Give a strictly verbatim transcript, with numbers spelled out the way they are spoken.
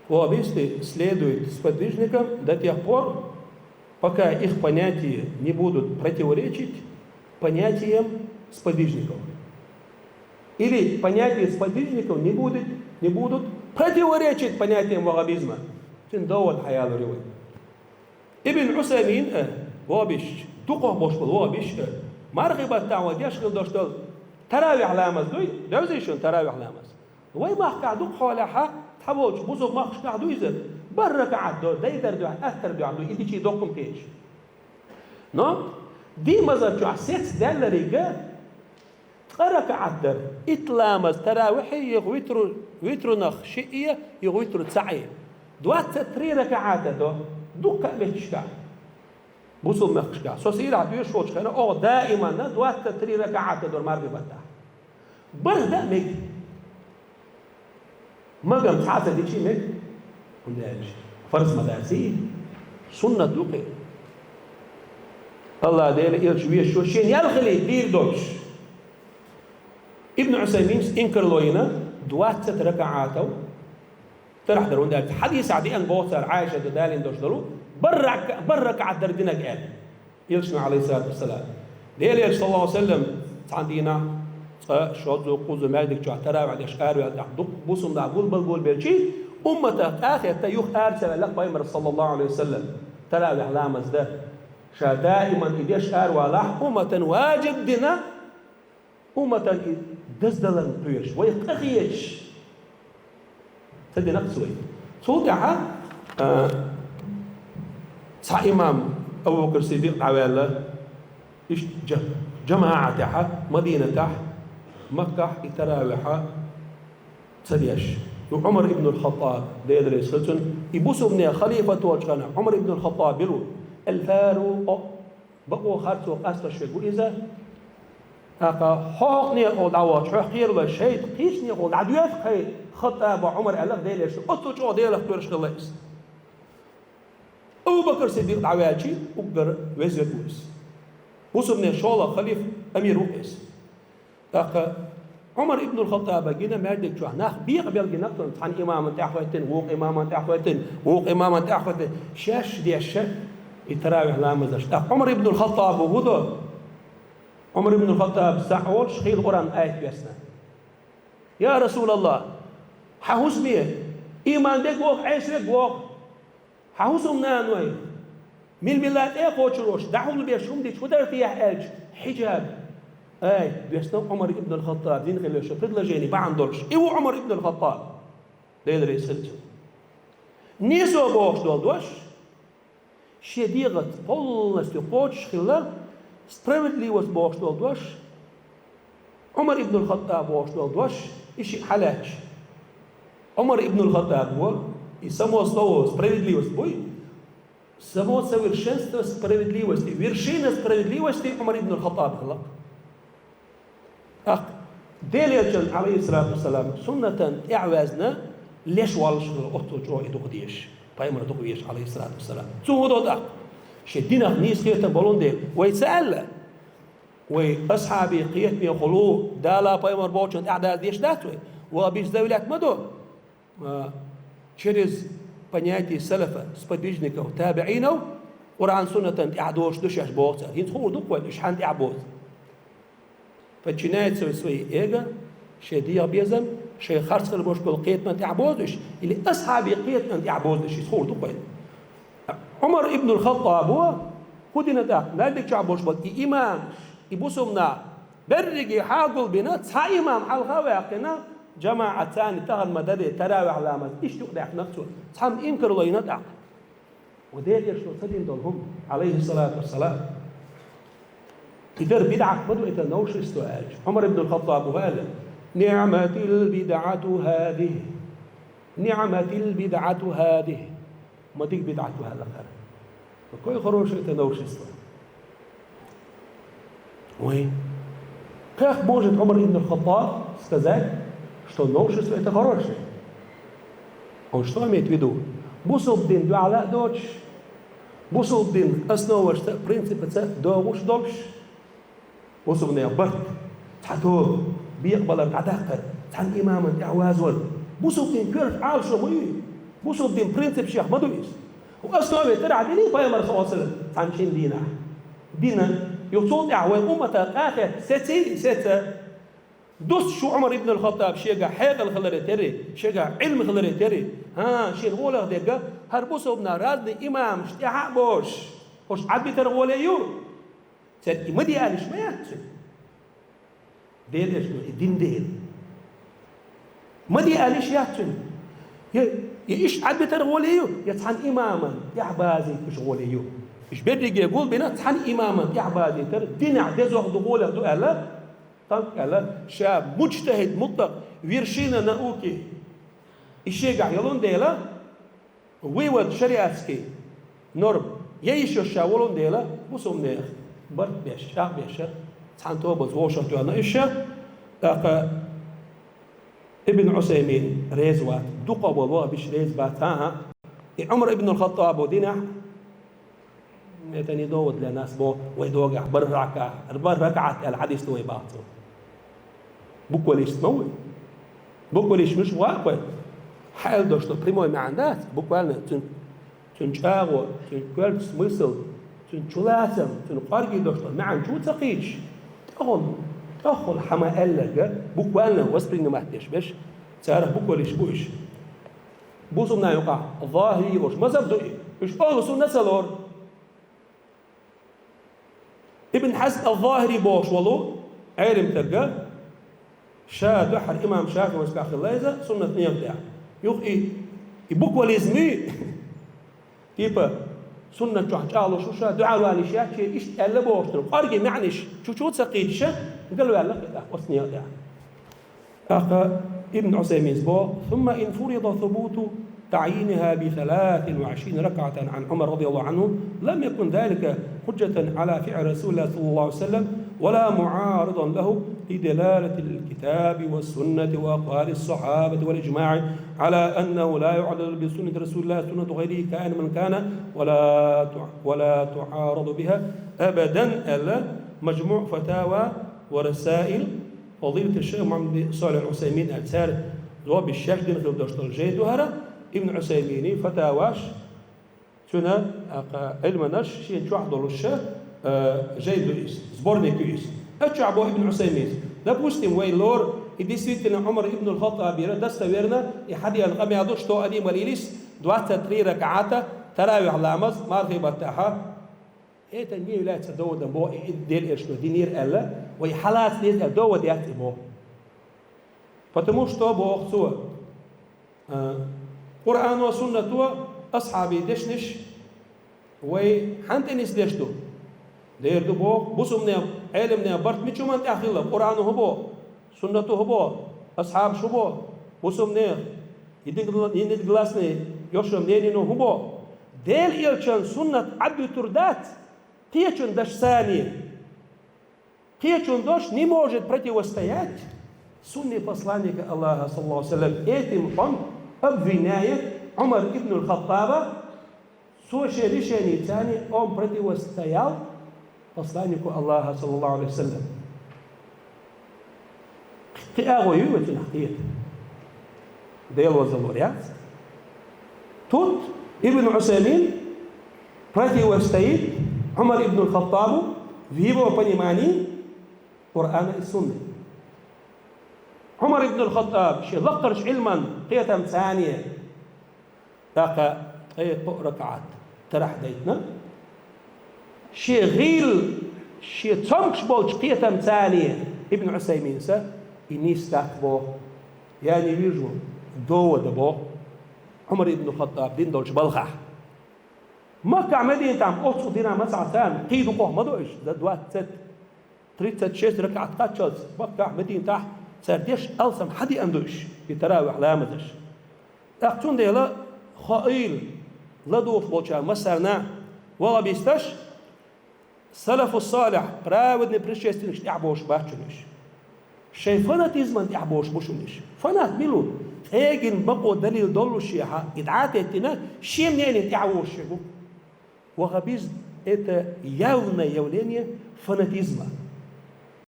Ваххабисты следуют сподвижникам до тех пор, пока их понятия не будут противоречить понятиям сподвижников. Или понятия сподвижников не будут, не будут противоречить понятиям ваххабизма. Цун довод хьаялур ю вай. Ибн Усаймин а, ваххабисташ, дукхагӀа болуш болу ваххабисташ а, мархий баттахь вай деш хила долуш долу таравихь ламаз дуй, девзий шуна таравихь ламаз? Вай махкахь дукха хьолехь, цхьаболчу бусулба махкашкахь ду иза, бархӀ ракаӀат до, дайдар дуьхьа, аттар дуьхьа ду, и дичи доккхум кхеташ. Но дин мазхӀаб чохь сецца даьллариг а, ткъа ракаӀат дара, итт ламаз таравихьи, юха витру, витрунах шиъ, юха витру цхьаъ. Двадцать три ракаӀата до, дуккха а меттигашкахь. Бусулба мехкашкахь. Со сирахь доьшуш волчу хенахь, оха даиманна двадцать три ракаӀата дора мархий баттахь. БархӀ дан а мега. Магам цхьа а ца дичи мега. ХӀунда аьлча фарз ма дац и, суннат ду кхин. АллахӀ Дела, элча везачо шена ял хилийта дийр долуш. Ибн Усайминс инкарло йина двадцать ракаӀатов тарахь дара, хӀунда аьлча хьадисехь деана боху цара, Ӏайшата далийна долуш долу, бархӀ рака-, бархӀ ракаӀат дара динарг аьлла. Элчано, Ӏалайхиссалату вассалам. Делан Элча, саллаллаху Ӏалайхи ва саллам, цхьана дийнахь цкъа, шозза, кхузза маьждиг чохь таравихь деш араваьлла тӀаккха дукха бусулба нах гулбал-гулбелчий, умматах къахетта юха ара ца ваьлла пайхамар, саллаллаху Ӏалайхи ва саллам, таравихь ламаз дан. Ша даиман и деш аравалахь, умматан важиб дина, умматан и даздаларна кхоьруш, вайх къахеташ ца дина-кх цо и. Цул тӀаьхьа, а, цхьа имам, Абу Бакр Сиддикъ дӀаваьлла, иштта жа-, жамаӀатехь, Мадинатехь, Маккахь и таравихь ца деш. Ю Ӏумар ибн ал-Хаттаб, Дела реза хила цунна, и бусулбанийн халифат волчу хенахь Ӏумар ибн ал-Хаттаб бу, ал-Фарукъ, бакъо харцо къастош верг ву иза. ТӀаккха хьо хӀокху некъал дӀавахча, хьох кхералой, шайтӀа кхечу некъал дӀадоьду хьайн Хаттаба Ӏумар аьлла-кх Делан Элчано, оццул чӀогӀа Делах кхоьруш хилла иза. Абу Бакр Сиддикъ дӀаваьлча, уггар веза верг ву иза. Бусулбанийн шолгӀа халиф, амир ву иза. ТӀаккха Ӏумар ибн ал-Хаттаба гина маьждиг чохь, нах бекъабелла гина-кх цунна, цхьана имаман тӀаьхьахӀоьттина, вукху имаман тӀаьхьахӀоьттина, вукху имаман тӀаьхьахӀоьттина, шаьш деш и таравихь ламазаш. ТӀаккха Ӏумар ибн ал-Хаттаба хӀун до? Ӏумар ибн ал-Хаттаб схьа а волуш, хийла Къуръан аят доьссина. Я РасулаллахӀ, хьан хӀусаме, иман дерг воху, Ӏеса верг воху. Хьан хӀусамнаной, мила-мила тӀе а кхочур волуш, дӀахьулбеш хӀума дича хӀун дара техьа аьлча, хьиджаб. Ай, доьссина Ӏумар ибн ал-Хаттаб, дин хилла шо предложени бахьана долуш. И ву Ӏумар ибн ал-Хаттаб. Делан реза хила цунна. Нийсо бохуш долу дош, шен дегӀаца полностью кхочуш хилла, справедливость бохуш долу дош, Ӏумар ибн ал-Хаттаб бохуш долу дош, и шиъ хьалаьцча. Ӏумар ибн ал-Хаттаб ву, и само слово справедливость буй, само совершенство справедливости, вершина справедливости Ӏумар ибн ал-Хаттаб хилла. ТӀаккха Делан Элчан, Ӏалайхиссалату вассалам, суннатан тӀаьхьаваьзна, леш воллуш хилла оццул чӀогӀа и дукха дезаш, пайхамар дукха везаш, Ӏалайхиссалату вассалам. Цо хӀун до тӀаккха? Шен динах нийса кхетам болун дела, вай ца аьлла? Вай асхьабийн кхетамехула Дала пайхамар бохучун тӀаьхьадаза деш дац вай? Ваххабисташ завлят ма до. А, через понятие салафа, сподвижников, табиӀинов, Къуръан-суннатан тӀехь доцуш ду шаьш боху цара. ХӀинца хуур ду-кх вайна уьш хьанна тӀехь боцу? Подчиняются свои эго, шайн дегӀан безам, шайн харц хила болуш болу кхетаман тӀехь бозуш, или асхьабийн кхетаман тӀехь бозуш, иза хуур ду-кх вайна. Ӏумар ибн ал-Хаттабо хӀун дина тӀаккха? Маьждиг чохь болуш болу и имамаш, и бусулба нах, берриге хьагулбина, цхьа имам хьалха а ваьккхина, жамаӀат царна тахана ма-дарра, таравихь ламаз, иштта юкъадаьккхина-кх цо. Цхьамма инкарло йина тӀаккха. Ва Делан Элчано ца дина долу хӀума, Ӏалайхиссалату вассалам. И дар бидӀат ма ду, это новшество аьлча. Ӏумар ибн ал-Хаттаба аьлла: «НиӀматил бидӀату хӀазихи. НиӀматил бидӀату хӀазихи». Ма дика бидӀат ду аьлла хӀара. Какое хорошее это новшество. Ой. Как может Умар ибн Хаттаб сказать, что новшество это хорошее? Он что имеет в виду? Бусулба дин дуьхьал а доцуш, бусулба дин основашца, принципаца догӀуш долуш, бусулба динан барт, цхьа тоба, бекъабалар дӀадаккхар, цхьана имаман тӀехь вазвар, бусулба дин коьрта Ӏалашо ма ю. Бусулба дин принципашех ма ду иза. Основе тӀера дина Пайхамара, саллаллаху Ӏалайхи ва саллам, цхьан шин дийнахь. Дина. Юха цул тӀаьхьа вай уммата къахетта сеций, сеца. Дус шу Ӏумар ибн аль-ХаттӀаб шегахь хьекъал хиларе терра, шегахь Ӏилма хиларе терра, хӀа, шена гӀоле дерг, хӀара бусулба нах разный имамаш тӀехьа а бохуш, уьш Ӏадбитар гӀоле ю? Церан и ма де аьлла ма яц цуьнан. Дела аьлла, и дин дела. Ма де аьлла яц цуьнан. Я, я иштта Ӏадбитар гӀоле ю, я цхьана имаман тӀехьабазийтар гӀоле ю. Уьш берриге гулбина цхьана имаман тӀехьабазийтар динехь дезох ду, гӀоле ду аьлла, тӀаккха аьлла, ша муджтахӀид мутлакъ, вершина науки, и шегахь йолун дела, вывод шариатский норм, я йиш йолуш ша волун дела, бусулба нехан барт беш, чӀагӀ беш, цхьана тобанца вовшахтоьхна уьш. ТӀаккха Ибн Ӏусаймин реза вац, дукхахболу вахӀабиш реза бац, хӀан-хӀа. И Ӏумар ибн аль-ХаттӀабо динехь, это не довод для нас, бо, вай догӀехь бархӀ ракаӀат, бархӀ ракаӀат аьлла хьадис ду вай бахьа цо. Буквально иштта ма ву. Буквально иштта муьш ваха вай. Хьаьл дош ду, прямой маьӀна дац, буквально цуьнан, цуьнан чӀагӀо, цуьнан коьрта смысл, цуьнан чулацам, цуьнан кӀорге дош ду, маьӀна чу ца кхийдаш. ТӀехула, тӀехула хьан ма аьлларг буквально воспринимать деш берш, царах буквально иштта бу уьш. Бусулба нах юкъахь, захӀири йолуш мазхӀаб ду и. Уьш АхӀлу Сунна ца лору. Ибн Хьазм ал-ЗахӀири бохуш волу Ӏелам стаг, ша дуьххьара имам ШафиӀи мазхӀабехь хилла иза, суннат некъа тӀехь. Юха и, и буквализм ю, типа, суннат чохь чӀагӀлуш ву ша, дуьхьал валийша, шен иштта аьлла бохуш дерг, кӀорге маьӀнаш чу-чу ца кхийдаш, галваьлла кхетахь оцу некъа тӀехь. ТӀаккха Ибн Ӏусайминс боху: ثم إن فرض ثبوت تعيينها بثلاث وعشرين ركعة عن عمر رضي الله عنه، لم يكن ذلك حجة على فعل رسول الله صلى الله عليه وسلم ولا معارضا له لدلالة الكتاب والسنة وأقوال الصحابة والإجماع على أنه لا يعلل بسنة رسول الله سنة غيره كائنا من كان ولا تع-، ولا تعارض بها أبدا. Аьлла, Мажмуъ фатава ва расаил, фадилат аш-шайх Мухьаммад бин Салих ал-Ӏусаймин аьлла, цара жоп беш шаьш дина хилла дош долу жай ду хӀара, Ибн Ӏусаймини фатаваш, цуьнан, а, кха, Ӏилманаш шен чохь долуш, а, жай ду иза, сборник ю иза. Оцу чохь боху Ибн Ӏусайминс: допустим, вай лору, и действительно Ӏумар ибн аль-ХаттӀабера достоверно, и хьадеана къамел ду, что они молились двадцать три ракаӀата таравихь ламаз мархий баттахьа. Это не является доводом, боху, и, и Делан Элчано динера аьлла, вай хьалаца деза аьлла довод яц и, боху. Потому что, боху цо, а, Къуръано, суннато, асхьабийн дешнаш вай хьанна тӀе нисдеш ду? Дера ду, боху, бусулбанийн, Ӏеламнийн барт мича хӀуманна тӀехь хилла? Къуръано хӀун боху? Суннато хӀун боху? Асхьабаша хӀун боху? Бусулбанийн, единогласный, йош йолу мнениено хӀун боху? Делан Элчанан суннат Ӏадвуьтур дац кхечун дашца цхьаьна. Кхечун дош не может противостоять сунне посланника Аллаха, саллаллаху алейхи ва саллям. Этим он обвиняет Умар ибн аль-Хаттаба, цо шен решеница цхьаьна он противостоял посланнику Аллаха, саллаллаху алейхи ва саллям. Кхин агӀо ю вай цунах кхета? Дела вазаллур яц. Тут Ибн Усаймин противостоит Умар ибн аль-Хаттабу в его понимании Корана и Сунны. Умар ибн аль-Хаттаб шен лакхарчу Ӏилман кхетам царне тӀаккха ткъе кхоъ ракаӀат тарахь дайтина. Шен гӀийла, шен цомгуш болчу кхетам царне Ибн Усайминса и нийса дац боху. Я не вижу довода боху Умар ибн аль-Хаттаб дина долчу балхахь. Маккахь, Мединатахь оццул динан мацахь царна кхин дукхох ма ду уьш, за двадцать, тридцать шесть ракаӀат кхаччалц Маккахь, Мединатахь цара деш алсам хьадеана ду уьш, и таравихь ламазаш. ТӀаккха цундела хаийла ладугӀуш болчарна массарна вахӀабисташ, салафу салихь, праведный предшественникаш тӀехь болуш бац уьш. Шайн фанатизман тӀехь болуш бу шуна уьш. Фанат мила ву? Къегина бакъо далил доллушехьа, и дӀа а теттина, шен мненина тӀехь вогӀуш шег ву. Вахабизм — это явное явление фанатизма.